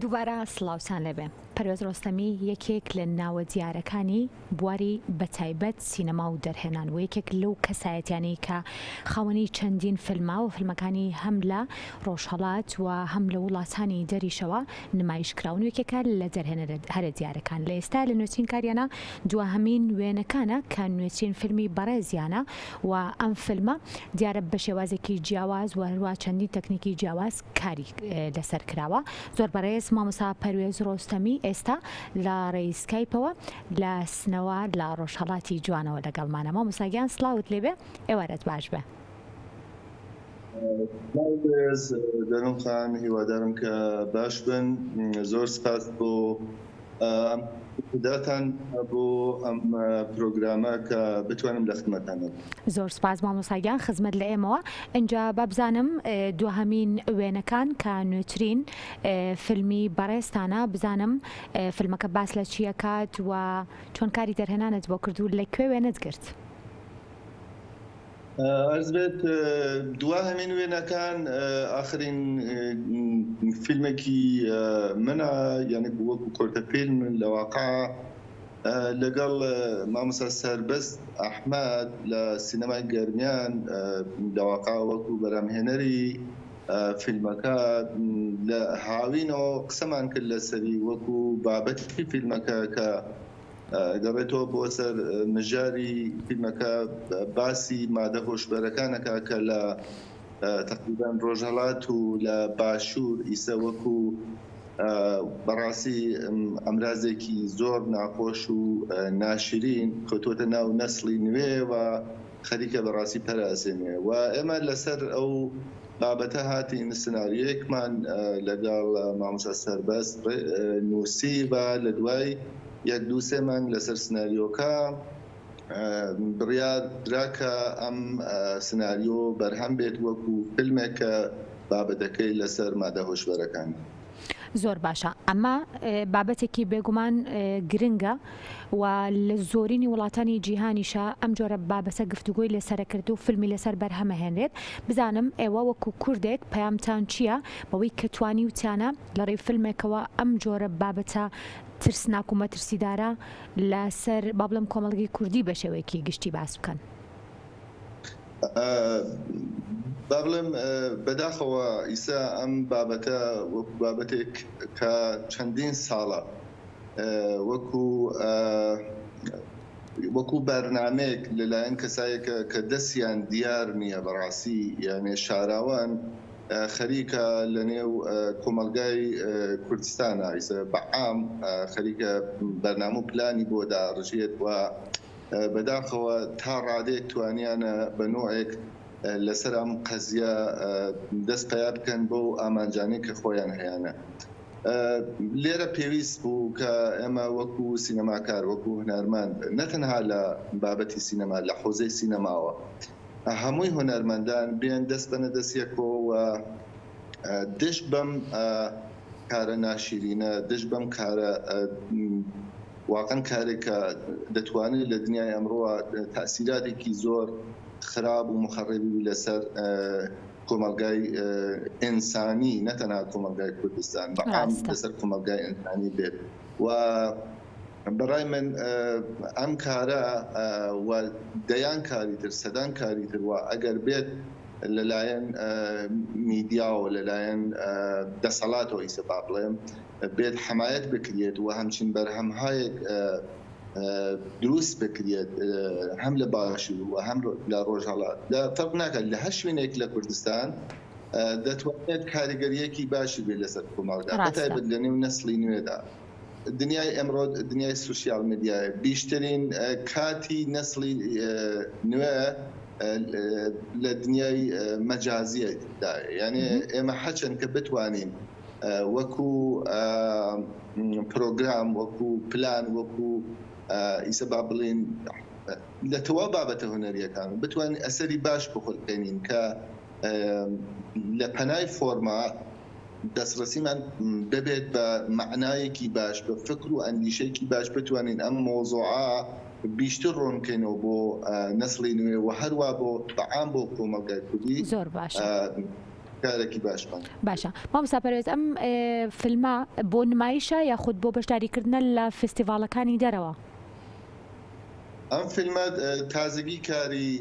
دووبارە سڵاوتان لێبێ. پەروێز ڕۆستەمی یەکێک لە ناوە دیارەکانی بواری بەتایبەت سینەما و دەرهێنان و یەکێک لەو کەسایەتیانەی کە خاوەنی چەندین فیلمە و فیلمەکانی هەم لە ڕۆژهەڵات و هەم لە وڵاتانی دەریشەوە نمایش کراون و یەکێکە لە دەرهێنەرە هەرە دیارەکان لە ئێستا لە نوێترین کاریانە دواهەمین وێنەکانە کە نوێترین فیلمی بەڕێزیانە و ئەم فیلمە دیارە بە شێوازێکی جیاواز و هەروا چەندین تەکنیکی جیاواز کاری لەسەر کراوە. زۆر بەڕێز مامۆستا پەروێز ڕۆستەمی ئێستا لە ڕێی سکایپەوە لە سنەوە لە ڕۆژهەڵاتی جوانەوە لەگەڵمانە. مامۆستا گیان سڵاوت لێبێ ئێوارەت باش بێ. سڵاو بەڕێز دەروون خان هیوادارم کە باش بن زۆر سپاس بۆ ئەم داتان بۆ ئەم پرۆگرامە کە بتوانم لە خدمەتان بم. زۆر سپاس مامۆستا گیان خزمەت لە ئێمەوە ئینجا با بزانم دواهەمین وێنەکان کە نوێترین فیلمی بەڕێزتانە بزانم فیلمەکە باس لە چیەکات و چۆن کاری دەرهێنانت بۆ کرد و لە کوێ وێنەت گرت؟ ئەرز بێت دواهەمین وێنەکان ئاخرین فیلمێکی منە یعنی وەکو کۆرتە فیلم لە واقع لەگەڵ مامۆستا سەربەست ئەحمەد لە سینەمای گەرمیان لە واقع وەکو بەرهەمهێنەری فیلمەکە لە هاوینەوە قسەمان کرد لەسەری وەکو بابەتی فیلمەکە کە گەڕێتەوە بۆ سەر مژاری فیلمەکە باسی مادە هۆشبەرەکانەکە کە لە تقریبان ڕۆژهەڵات و لە باشوور ئیسە وەکو بەڕاستی ئەمرازێکی زۆر ناخۆش و ناشرین کەوتووەتە ناو نەسڵی نوێ و خەریکە بەڕاستی پەرە ئەسێنێ و ئێمە لەسەر ئەو بابەتە هاتین سناریۆیەکمان لەگەڵ مامۆستا سەربەست نووسی و لە دوای یەک دوو سێ مانگ لەسەر سناریۆکە بڕیار درا کە ئەم سناریۆ بەرهەم بێت وەکو فیلمێک کە بابەتەکەی لەسەر مادە هۆشبەرەکان. زۆر باشە ئەمە بابەتێکی بێگومان گرنگە و لە زۆرینی وڵاتانی جیهانیشا ئەم جۆرە بابەتە گفتوگۆی لەسەرەکرد و فیلمی لەسەر بەرهەمەهێنرێت بزانم ئێوە وەکو کوردێک پەیامتان چییە بەوەی کە توانیوتانە لە ڕێی فیلمێکەوە ئەم جۆرە بابەتە ترسناک و مەترسیدارە لەسەر با بڵێم کۆمەڵگەی کوردی بە شێوەیەکی گشتی باس بکەن؟ با بڵێم بەداخەوە ئیسا ئەم بابەتە وەکو بابەتێک کە چەندین ساڵە وەکو وەکو بەرنامەیەک لەلایەن کەسایەکە کە دەستیان دیار نییە بەڕاستی یانێ شاراوان خەریکە لە نێو کۆمەڵگای کوردستانە ئیسە بەعام خەریکە بەرنامە و پلانی بۆ داڕژێت و بەداخەوە تا ڕادەیەک توانیانە بە نۆعێک لەسەر ئەم قەزیە دەست پیا بکەن بەو ئامانجانەی کە خۆیان هەیانە. لێرە پێویست بوو کە ئێمە وەکو سینەماکار، وەکو هونەرمەند نە تەنها لە بابەتی سینەما، لە حەوزەی سینەماوە هەمووی هونەرمەندان بێن دەست بەنە دەست یەکەوە و دژ بەم کارە ناشیرینە، دژ بەم کارە واقعەن کارێک کە دەتوانێت لە دنیای ئەمڕۆوە تەئسیراتێکی زۆر خراب و مخەڕبی بی لەسەر کۆمەڵگای ئینسانی نە تەنها کۆمەڵگای کوردستان بە عام ڕاستە. لەسەر کۆمەڵگای ئینسانی بێت و بەڕای من ئەم کارە و دەیان کاری تر سەدان کاری تر و ئەگەر بێت لەلایەن میدیاوە لەلایەن دەسەڵاتەوە ئیسە با بڵێم بێت حەمایەت بکریێت و هەمچین بەرهەمهایەک دروست بکریێت هەم لە باشوور و هەم لە ڕۆژهەڵات لە فەرق ناکات لە هەر شوێنێک لە کوردستان دەتوانێت کاریگەریەکی باشی بێت لەسەر کۆمەڵگا بەتایبەت لە نێو نەسڵی نوێدا. دنیای ئەمڕۆ دنیای سوسیال میدیایە بیشترین کاتی نەسڵی نوێ لە دنیای مەجازیدایە یانێ ئێمە هەچەند کە بتوانین وەکو پرۆگرام وەکو پلان وەکو ئیسە با بڵێین لە تەواو بابەتە هونەریەکان بتوانین ئەسەری باش بخولقێنین کە لە پەنای فۆرما دەستڕەسیمان ببێت بە مەعنایەکی باش بە فکر و ئەندیشەیەکی باش بتوانین ئەم مەوزوعە بیشتر ڕوون بکەینەوە بۆ نەسڵی نوێ و هەروا بۆ بە عام بۆ کۆمەڵگای کوردی زۆر باشە. کارێکی باشمان. باشە مامۆستا پەروێز ئەم فیلمە بۆ نمایشە یاخود بۆ بەشداریکردنە لە فیستیڤاڵەکانی دەرەوە؟ ئەم فیلمە تازەگی کاری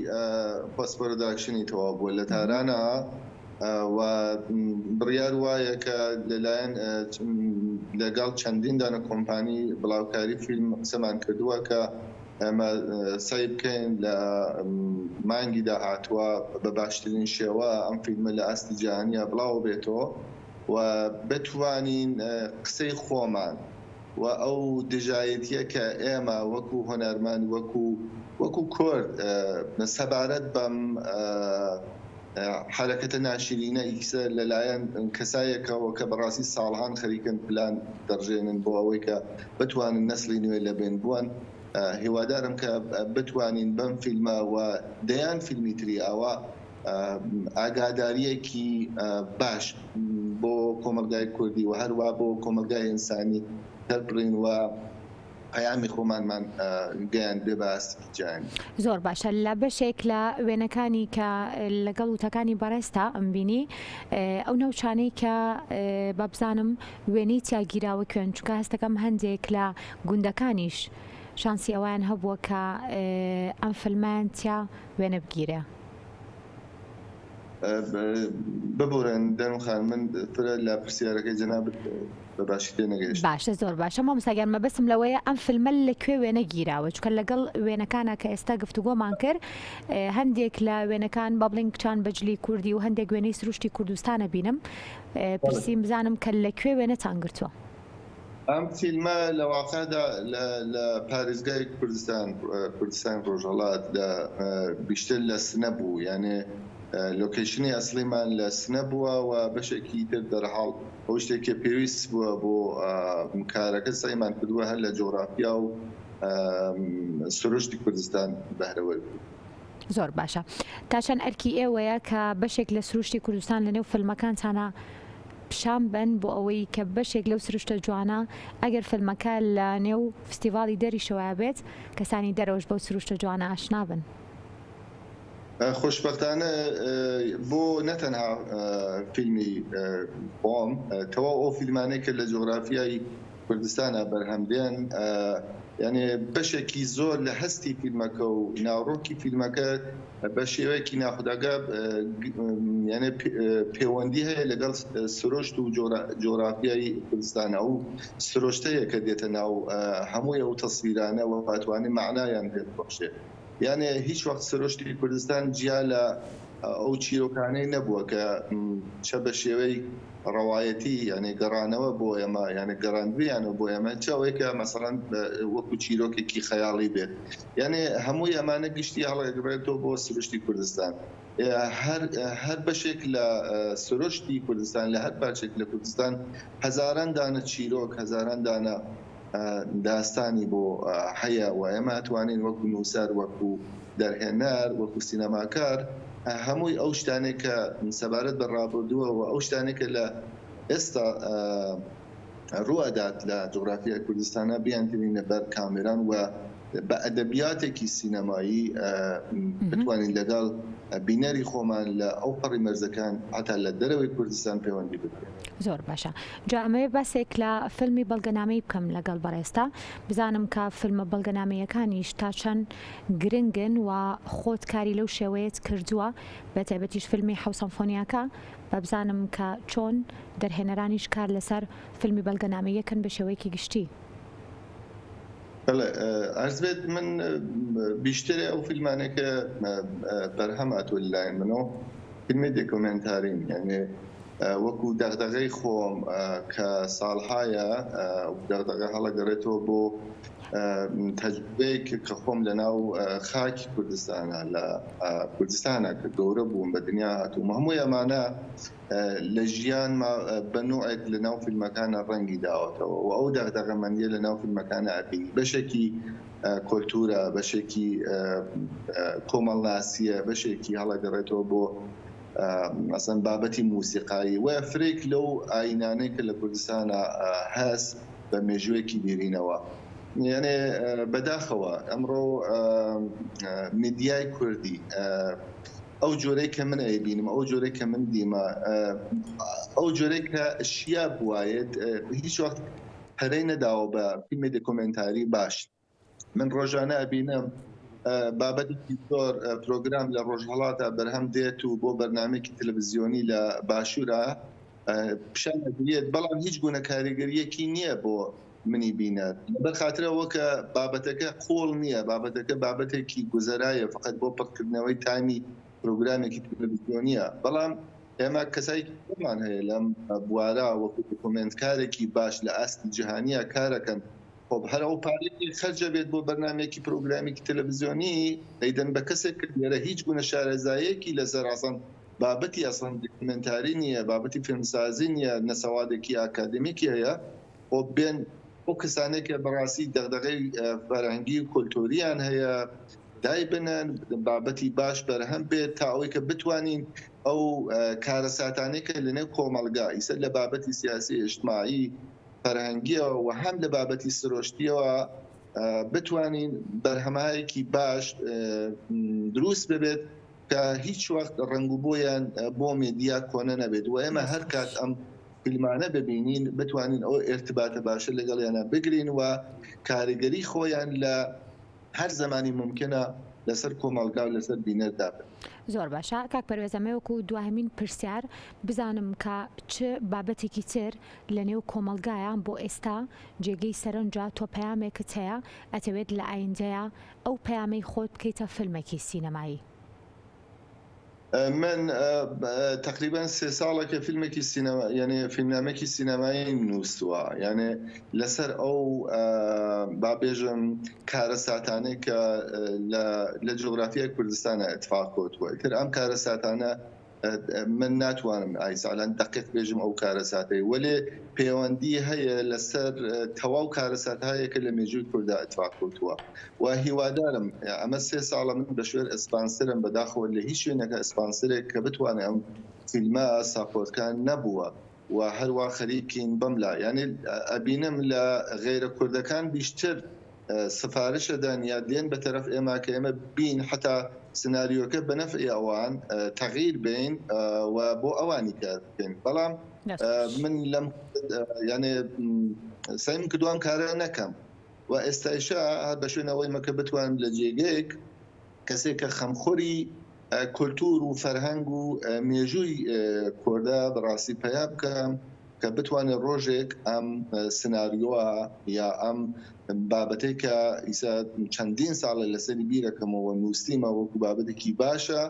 post production ی تەواو بووە لە تارانە و بڕیار وایە کە لەلایەن لەگەڵ چەندین دانە کۆمپانی بڵاوکاری فیلم قسەمان کردووە کە ئێمە سەعی بکەین لە مانگی داهاتووە بە باشترین شێوە ئەم فیلمە لە ئاستی جیهانیا بڵاو بێتەوە و بتوانین قسەی خۆمان و ئەو دژایەتیە کە ئێمە وەکو هونەرمەند وەکو وەکو کورد سەبارەت بەم حەرەکەتە ناشرینە ئیکسە لەلایەن کەسایەکەوە کە بەڕاستی ساڵهان خەریکن پلان دەڕژێنن بۆ ئەوەی کە بتوانن نەسڵی نوێ لەبێن بوەن هیوادارم کە بتوانین بەم فیلمە و دەیان فیلمی تری ئاوا ئاگاداریەکی باش بۆ کۆمەڵگای کوردی و هەروا بۆ کۆمەڵگای ئینسانی دەربڕین و پەیامی خۆمانمان گەیاندبێ بە ئاستێکی جیهانی. زۆر باشە لە بەشێک لە وێنەکانی کە لەگەڵ وتەکانی بەڕێزتا ئەمبینی ئەو ناوچانەی کە با بزانم وێنەی تیا گیراوە کوێن چونکە هەستەکەم هەندێک لە گوندەکانیش شانسی ئەوەیان هەبووە کە ئەم فیلمەیان تیا وێنە بگیرێ. ببورن دەروون خان من فرە لە پرسیارەکەی جەنابت بە باشی تێنەگەیشتم. باشە زۆر باشە مامۆستا گیان مەبەستم لەوەیە ئەم فیلمە لە کوێ وێنە گیراوە چونکە لەگەڵ وێنەکانا کە ئێستا گفتوگۆمان کرد هەندێک لە وێنەکان با بڵێین کچان بە جلی کوردی و هەندێک وێنەی سروشتی کوردستانە بینم پرسیم بزانم کە لە کوێ وێنەتان گرتووە. ئەم فیلمە لە واقعدا لە لە پارێزگای کوردستان کوردستانی ڕۆژهەڵات لە بیشتر لە سنە بوو یانێ location ی ئەسڵیمان لە سنە بووە و بەشێکی تر دەرحاڵ ئەو شتێک کە پێویست بووە بۆ کارەکە سەعیمان کردووە هەر لە جۆغرافیا و سروشتی کوردستان بەهرەوەر بوو. زۆر باشە تا چەند ئەرکی ئێوەیە کە بەشێک لە سروشتی کوردستان لە نێو فیلمەکانتانا پیشان بەن بۆ ئەوەی کە بەشێک لەو سروشتە جوانە ئەگەر فیلمەکە لە نێو فستیڤاڵی دەریشەوە بێت کەسانی دەرەوەش بەو سروشتە جوانە ئاشنا بن؟ خۆشبەختانە بۆ نەتەنها فیلمی خۆم تەواو ئەو فیلمانەی کە لە جوغرافیای کوردستانا بەرهەم دێن یانێ بەشێکی زۆر لە هەستی فیلمەکە و ناوڕۆکی فیلمەکە بە شێوەیەکی ناخوداگا یانێ پێوەندی هەیە لەگەڵ سروشت و جۆرافیای کوردستانە و سروشتەیە کە دێتە ناو هەمووی ئەو تەسویرانە و ئەتوانێ مەعنایان پێ ببەخشێ. یانێ هیچ وەخت سروشتی کوردستان جیا لە ئەو چیرۆکانەی نەبووە کە چە بە شێوەی ڕەوایەتی یانێ گەڕانەوە بۆ ئێمە یانێ گەڕاندویانەوە بۆ ئێمە چ ئەوەی کە مەسەڵەن وەکو چیرۆکێکی خەیاڵی بێت یانێ هەمووی ئەمانە گشتی هەڵەگڕێتەوە بۆ سروشتی کوردستان هەر هەر بەشێک لە سروشتی کوردستان لە هەر پارچێک لە کوردستان هەزاران دانە چیرۆک هەزاران دانە داستانی بۆ هەیە و ئێمە ئەتوانین وەکو نووسەر، وەکو دەرهێنەر، وەکو سینەماکار هەمووی ئەو شتانەی کە سەبارەت بە ڕابردووە و ئەو شتانەی کە لە ئێستا ڕووئەدات لە جوغرافیای کوردستانا بیانهێنینە بەر کامێران و بە ئەدەبیاتێکی سینەمایی بتوانین لەگەڵ بینەری خۆمان لە ئەوپەڕی مەرزەکان هەتا لە دەرەوەی کوردستان پەیوەندی بگرین. زۆر باشە جا ئەمەوێ باسێک لە فیلمی بەڵگەنامەیی بکەم لەگەڵ بەڕێزتا بزانم کە فیلمە بەڵگەنامەیەکانیش تا چەند گرنگن و خۆت کاری لەو شێوەیەت کردووە بە تایبەتیش فیلمی حەو سەمفۆنیاکە با بزانم کە چۆن دەرهێنەرانیش کار لەسەر فیلمی بەڵگەنامەییەکەن بە شێوەیەکی گشتی. بەڵێ ئەرز بێت من بیشترێ ئەو فیلمانەی کە بەرهەم هاتووە لەلایەن منەوە فیلمی دێکۆمێنتارین یانێ وەکو دەغدەغەی خۆم کە ساڵهایە دەغدەغە هەڵەگەڕێتەوە بۆ تەجروبەیەک کە خۆم لە ناو خاکی کوردستانە لە کوردستانە کە گەورە بووم بە دنیا هاتووم هەمووی ئەمانە لە ژیانما بە نوعێک لە ناو فیلمەکانە ڕەنگی داوەتەوە و ئەو دەغدەغەمەندیە لە ناو فیلمەکانە ئەبینی بەشێکی کۆلتورە بەشێکی کۆمەڵناسیە بەشێکی هەڵەگەڕێتەوە بۆ مەسەن بابەتی موسیقایی و فرێک لەو ئاینانەی کە لە کوردستانە هەس بە مێژوویەکی دێرینەوە یانێ بەداخەوە ئەمڕۆ میدیای کوردی. ئەو جۆرەی کە من ئەیبینم، ئەو جۆرەی کە من دیمە، ئەو جۆرەی کە شیا بوایەت هیچ وەخت پەرەی نەداوە بە فیلمی دێکۆمێنتاری باش. من ڕۆژانە ئەبینم بابەتێکی زۆر پرۆگرام لە ڕۆژهەڵاتە بەرهەم دێت و بۆ بەرنامەیەکی تەلەڤزیۆنی لە باشوورە پیشان ئەدرێت، بەڵام هیچ گونە کاریگەرییەکی نییە بۆ منی بینەر لەبەر خاترەوە کە بابەتەکە قوڵ نییە، بابەتەکە بابەتێکی گوزەرایە فقط بۆ پڕکردنەوەی تایمی پرۆگرامێکی تەلەڤزیۆنیە. بەڵام ئێمە کەسایکی زۆرمان هەیە لەم بوارە وەکو دۆکۆمێنتکارێکی باش لە ئاستی جیهانیە کارەکەن. خۆ هەر ئەو پارەیەی خەرجە بێت بۆ بەرنامەیەکی پرۆگرامێکی تەلەڤزیۆنی ئەیدەن بە کەسێک کە لێرە هیچ گونە شارەزایەکی لەسەر ئەسڵەن بابەتی ئەسڵەن دۆکۆمێنتاری نییە، بابەتی فیلمسازی نییە، نە سەوادێکی ئاکادمیکی هەیە. خۆ بێن ئەو کەسانەی کە بەڕاستی دەغدەغەی فەرهەنگی و کولتوریان هەیە دایبنن، بابەتی باش بەرهەم بێت تا ئەوەی کە بتوانین ئەو کارەساتانەی کە لەنێو کۆمەڵگا ئیسە لە بابەتی سیاسی ئیجتماعی فەرهەنگیەوە و هەم لە بابەتی سرۆشتیەوە بتوانین بەرهەمایەکی باش دروست ببێت کە هیچ وەخت ڕەنگ و بۆیان بۆ مێدیا کۆنە نەبێت و ئێمە هەر کات ئەم فیلمانە ببینین بتوانین ئەو ئێرتباتە باشە لەگەڵیانە بگرین و کاریگەری خۆیان لە هەر زەمانی مومکینە لەسەر کۆمەڵگا و لەسەر بینەر دابنێن. زۆر باشە کاک پەروێز ئەمەوێ وەکو دواهەمین پرسیار بزانم کە چ بابەتێکی تر لە نێو کۆمەڵگایە بۆ ئێستا جێگەی سەرنجە تۆ پەیامێکت هەیە ئەتەوێت لە ئایندەیا ئەو پەیامەی خۆت بکەیتە فیلمێکی سینەمایی؟ من تەقریبەن سێ ساڵێکە فیلمێکی سینەما یعنی فیلمنامێکی سینەماییم نووسووە یعنی لەسەر ئەو با بێژم کارەساتانەی کە لە جوگرافیای کوردستانە اتفاق کەوتووە ئیتر ئەم کارەساتانە من ناتوانم ئایسالان دقیق بێژم ئەو کارەساتەی وەلێ پەیوەندی هەیە لەسەر تەواو کارەساتهایەکە لە مێژووی کوردا اتفاق کەوتووە و هیوادارم ئەمە سێ ساڵە من بە شوێن ئسپانسرم بەداخەوە لە هیچ شوێنێکە ئسپانسرێک کە بتوانێت ئەم فیلمە ساپۆرتکان نەبووە و هەروا خەریکین بەم لا یعنی ئەبینم لە غەیرە کوردەکان بیشتر سفارشە دەن یا دێن بە تەرەف ئێمە کە ئێمە بین حتا سناریۆکە بە نەفعی ئەوان تەغییر بین و بۆ ئەوانی کار بکەین بەڵام من لەم یعنی سەیم کردووە ئەم کارە نەکەم و ئێستایشە هەر بە شوێن ئەوەیمە کە بتوانم لە جێگەیەک کەسێک کە خەمخۆری کولتوور و فەرهەنگ و مێژووی کوردە بەڕاستی پەیا بکەم کە بتوانێت ڕۆژێک ئەم سناریۆە یا ئەم بابەتەی کە ئیسا چەندین ساڵە لەسەری بیرەکەمەوە نووسیمە وەکو بابەتێکی باشە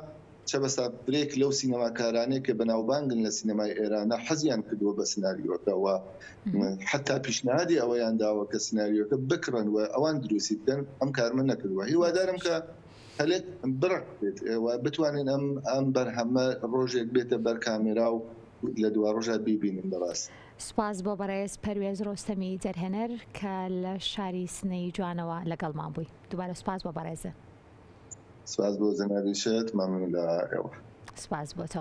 چە بەسا برێک لەو سینەماکارانەی کە بەناوبانگن لە سینەمای ئێرانە حەزیان کردووە بە سناریۆکە و حتا پیشنهادی ئەوەیان داوە کە سناریۆکە بکڕن و ئەوان دروستی بکەن ئەم کارمە نەکردووە هیوادارم کە هەلێک بڕق بێت و بتوانین ئەم ئەم بەرهەمە ڕۆژێک بێتە بەر کامێرا و لە دواڕۆژا بیبینین بەڕاستی. سوپاس بۆ بەڕێز پەروێز ڕۆستەمی دەرهێنەر کە لە شاری سنەی جوانەوە لەگەڵمان بووی. دووبارە سوپاس بۆ بەڕێزت. سپاس بۆ جەنابیشت مەمنون لە ئێوە. سپاس بۆ تۆ.